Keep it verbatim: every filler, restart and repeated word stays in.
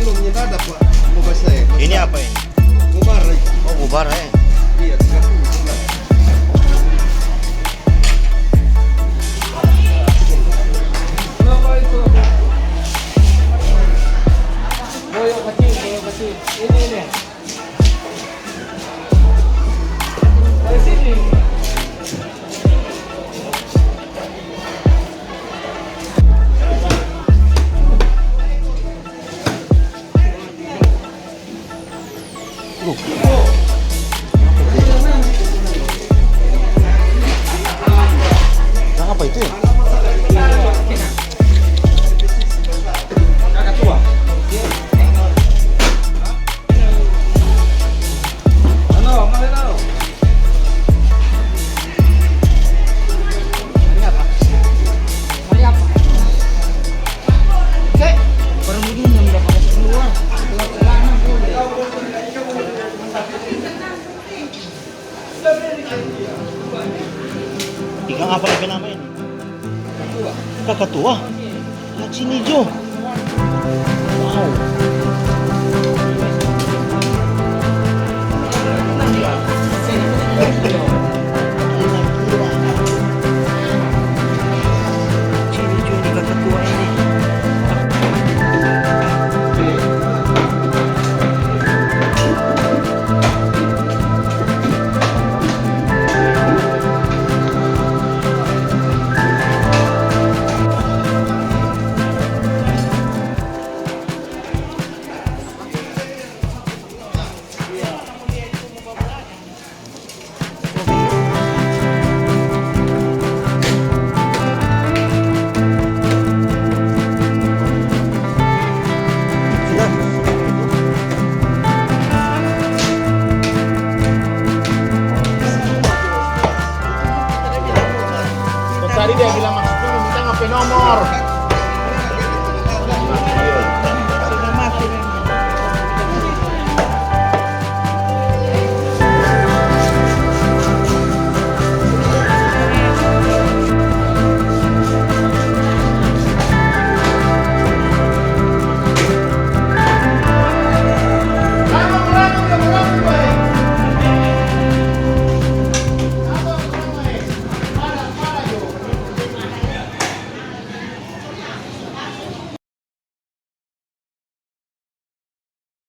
Ini apa ini? Bubar, eh. Oh, bubar, eh. Iya, tiga puluh bubar. Boyo kecil, boyo kecil. Ini, ini. Dari sini. Loh. Nah, apa itu ya? Ikang apa lagi nama ini? Kakatua. Kacili jo. Wow. Kacili jo ni kakatua ini. Tadi dia bilang maksudnya minta ngape nomor.